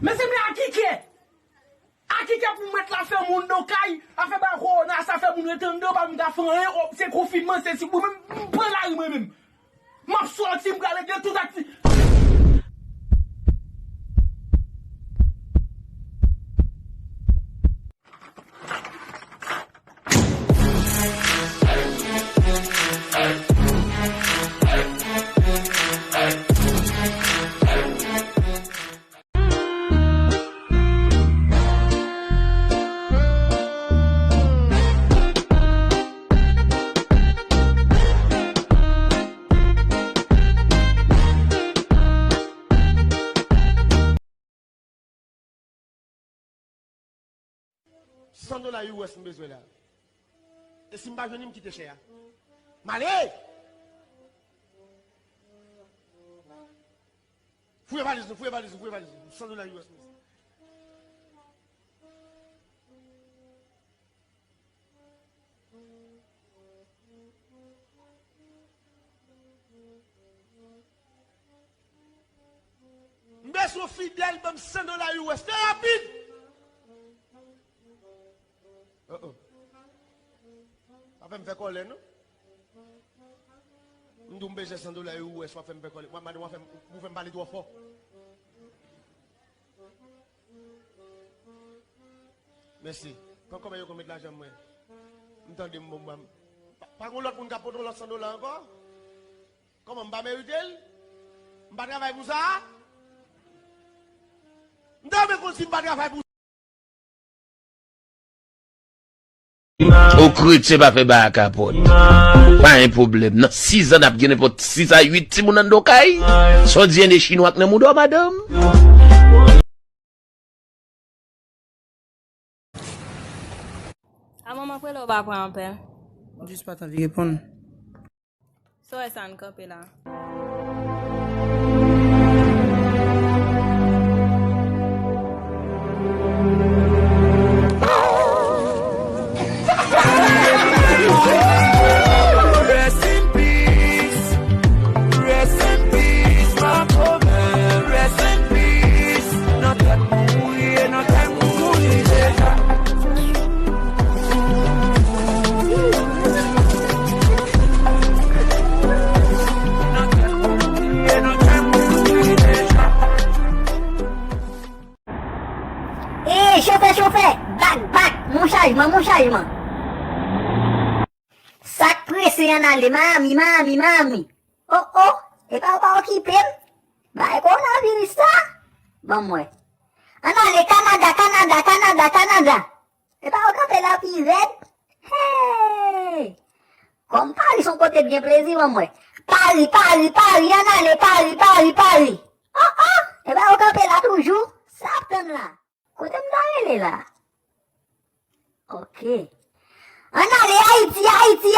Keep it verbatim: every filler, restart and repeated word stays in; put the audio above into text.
Mezanmi, akikè! Akikè pou mèt la fè moun nan kay, afè bay kowona sa fè moun rete anndan, pa vin ka fè anyen, o, se konfinman, se si, mwen menm, m pran lari mwen menm. M ap sòti, m prale gen tout akti. San dola U S m bezwen la. E si m pa jwenn li, m kite chè a. M ale! Fouye valiz nou, fouye valiz nou, fouye valiz nou. San dola U S m bezwen. M bezwen fidèl, ban m san dola U S. Fè rapid! Oh, oh. Pa fè m fè kòlè, non. M di w m bezwen san dola U S, w ap fè m fè kòlè. W ap mande, w ap fè m, ou fè m pale twò fò. Mèsi. Pran kòman yo konn met lajan mwen. M tande m bon, m pa, pa gon lòt moun k ap pote yon lòt san dola ankò? Kòman, m pa merite l? M pa travay pou sa? M ta renmen konn si m pa travay pou O kretyen pa fè bagay a kapòt. Pa gen pwoblèm. Nan sis an n ap gen nenpòt sis a uit timoun anndan yon kay. Sa w di, en de chinwa k nan mouda w, madanm? A manman k rele w pa pran apèl. M jis pa t anvi reponn. Sa w wè sa n kanpe la? Rest in peace, rest in peace, my brother, rest in peace. Nan tèt mouri, nan tèt mouri deja. E chofè, chofè, bak, bak, mon chajman, mon chajman. Sa k prese ann ale, Miami, Miami, Miami. Oh, oh, epa ou pa okipe m. Bay kowonaviris sa. Ban m wè. Ann ale Kanada, Kanada, Kanada, Kanada. Epa ou kanpe la pi rèd. Hey! Kòm Pari se yon kote k gen plezi, ban m wè. Pari, Pari, Pari, ann ale Pari, Pari, Pari. Oh, oh! Epa ou kanpe la toujou. Sa ap tann la. Kote m ta rele la? Ok. Ann ale Ayiti, Ayiti,